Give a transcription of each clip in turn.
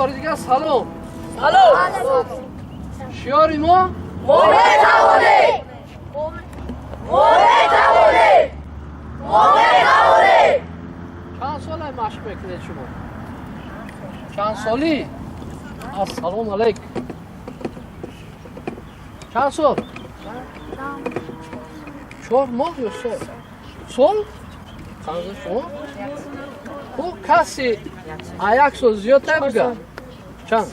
Як бори дигар салом. Салом. Шиори мо? Мо метавонем! Мо метавонем! Мо метавонем! Чанд сола машқ мекунед шумо? Чанд солӣ? Ассалому алайкум. Чанд сол? 4 моҳ ё сол? Сол? Чанд шумо? Ӯ каси як сол зиёдтар буга? Чанд?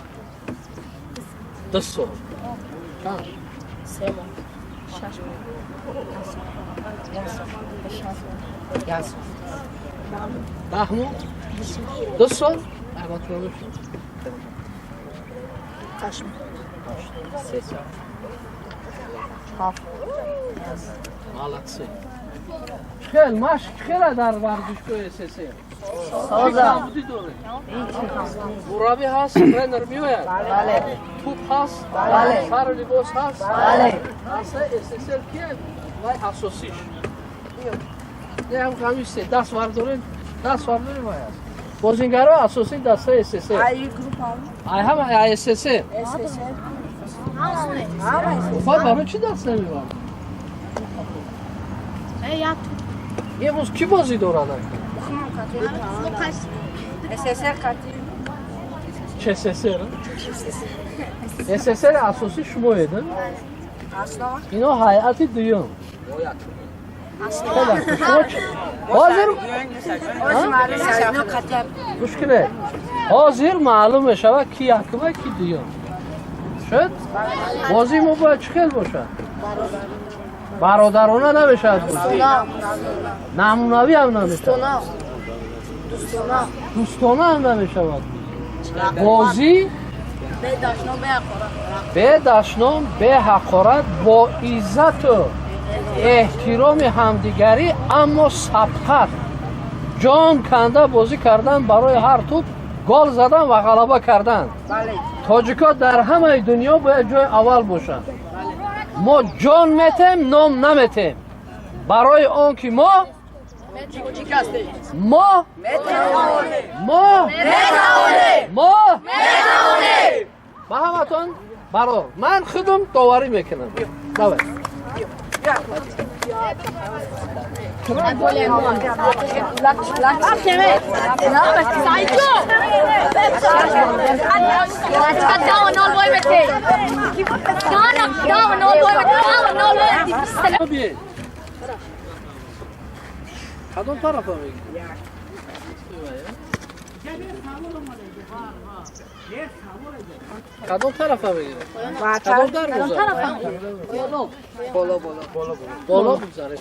2 сол. Чанд? 3 моҳ. 6 моҳ. 1 сол. 10 моҳ? 2 сол? 8 моҳ. 3 сол. 7. Молодцы. Хел машқ хела дар варзишгоҳи СССР. Чӣ камбудӣ доред? Мураббӣ ҳаст, тренер меояд? Туп ҳаст? Сару либос ҳаст? Дастаи СССР кия вай асосиш? Не, ҳам ҳамисе даст вардоред, даст вардоред вай аст. Бозингаро асосии дастаи СССР. Ай ҳама ай СССР. Хоб барои чӣ даст намебарад? Имрӯз кӣ бозӣ дорад? СССР қати. Чӣ СССР? СССР асосӣ шумоед? Ино ҳайати дуюм. Ҳозир гӯш кунед. Ҳозир маълум мешавад ки якума ки дуюм. Шуд? Бозии мо бояд чӣ хел бошад? Бародарона намешавад бозӣ. Намунавӣ ҳам намешавад. Дӯстона ҳам намешавад. Бозӣ бе дашном, бе ҳақорат, бо иззату эҳтироми ҳамдигарӣ, аммо сабқат. Ҷон канда бозӣ кардан барои ҳар туп гол задан ва ғалаба кардан. Тоҷикҳо дар ҳамаи дунё бояд ҷои аввал бошанд. Мо ҷон метем, ном наметем. Барои он ки мо метавонем. Ба ҳаматон барор. Ман худам доварӣ мекунам. Давай. Кадом тарафа мегиред? Кадом тарафа мегиред? Кадом дарвоза? Боло, боло, боло, боло бигзаред.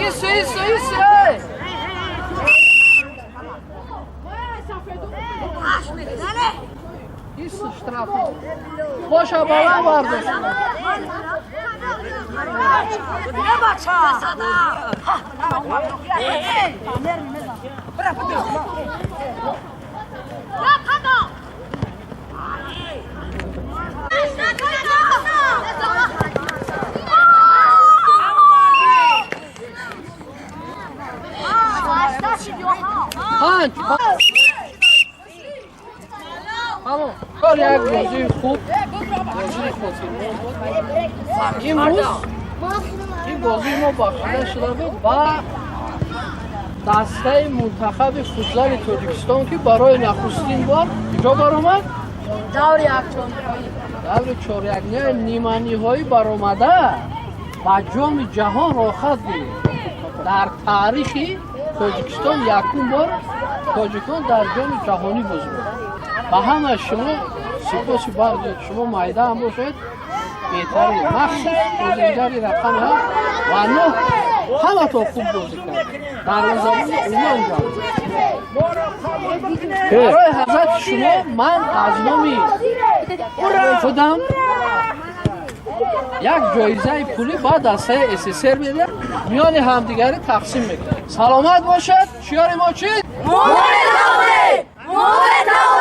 Isso, isso, isso! Штраф. Поша баланд бардошт. Панҷ. Тамом. Кор як бозии хуб, бозии хотирмон буд. Имрӯз ин бозии мо бахшида шуда буд ба дастаи мунтахаби футзали Тоҷикистон, ки барои нахустин бор куҷо баромад? Даври чорякниҳои ниманиҳоӣ баромада ба Ҷоми Ҷаҳон роҳхат гирифт. Дар таърихи Тоҷикистон якум бор тоҷикон дар Ҷоми Ҷаҳонӣ бозӣ мекунанд. Ба ҳама шумо сипоси бардед. Шумо майда ҳам бошед, беҳтарин, махсус бозигари рақами 7 ва 9 ҳаматон хуб бозӣ кард. Дарвозабони умуман ҷалб. Барои ҳазрати шумо ман аз номи худам як ҷоизаи пулӣ ба дастаи СССР медиҳам, миёни ҳамдигарӣ тақсим мекунем. Саломат бошад. Шиёри мо чист? Мо метавонем! Мо метавонем!